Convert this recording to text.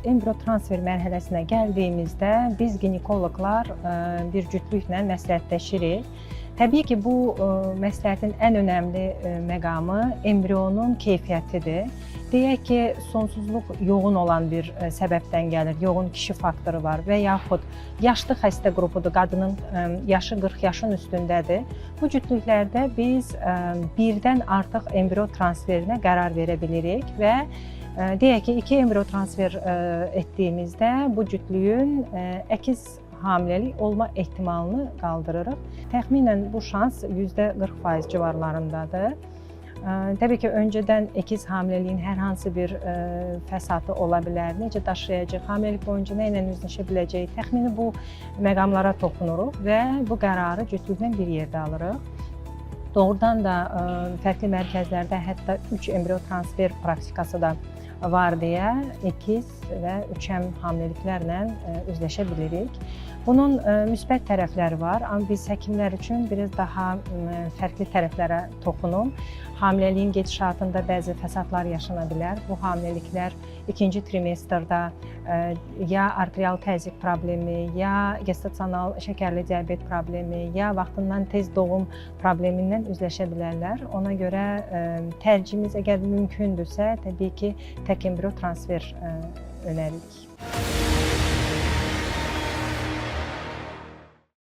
Embriyo transfer mərhələsinə gəldiyimizdə biz ginekoloqlar bir cütlüklə məsləhətləşirik. Təbii ki, bu məsləhətin ən önəmli məqamı embriyonun keyfiyyətidir. Deyək ki, sonsuzluq yoğun olan bir səbəbdən gəlir, yoğun kişi faktoru var və yaxud yaşlı xəstə qrupudur, qadının yaşı 40 yaşın üstündədir. Bu cütlüklərdə biz birdən artıq embriyo transferinə qərar verə bilirik və deyək ki, 2 embriyo transfer etdiyimizdə bu cütlüyün əkiz hamiləlik olma ehtimalını qaldırırıq. Təxminən bu şans %40 civarlarındadır. Təbii ki, öncədən əkiz hamiləliyin hər hansı bir fəsadı ola bilər. Necə daşıyacaq, hamiləlik boyunca nə ilə üzləşə biləcək, təxmini bu məqamlara toxunuruq və bu qərarı cütlüklə bir yerdə alırıq. Doğrudan da fərqli mərkəzlərdə hətta 3 embriyo transfer praktikası da var deyə ikiz və üçəm hamiləliklərlə üzləşə bilirik. Bunun müsbət tərəfləri var, amma biz həkimlər üçün biraz daha fərqli tərəflərə toxunum. Hamiləliyin gedişatında bəzi fəsadlar yaşana bilər. Bu hamiləliklər ikinci trimestrdə ya arterial təzyiq problemi, ya gestasional şəkərli diabet problemi, ya vaxtından tez doğum problemindən üzləşə bilərlər. Ona görə tərcihimiz əgər mümkündürsə, təbii ki, tək embriyo transfer önəririk.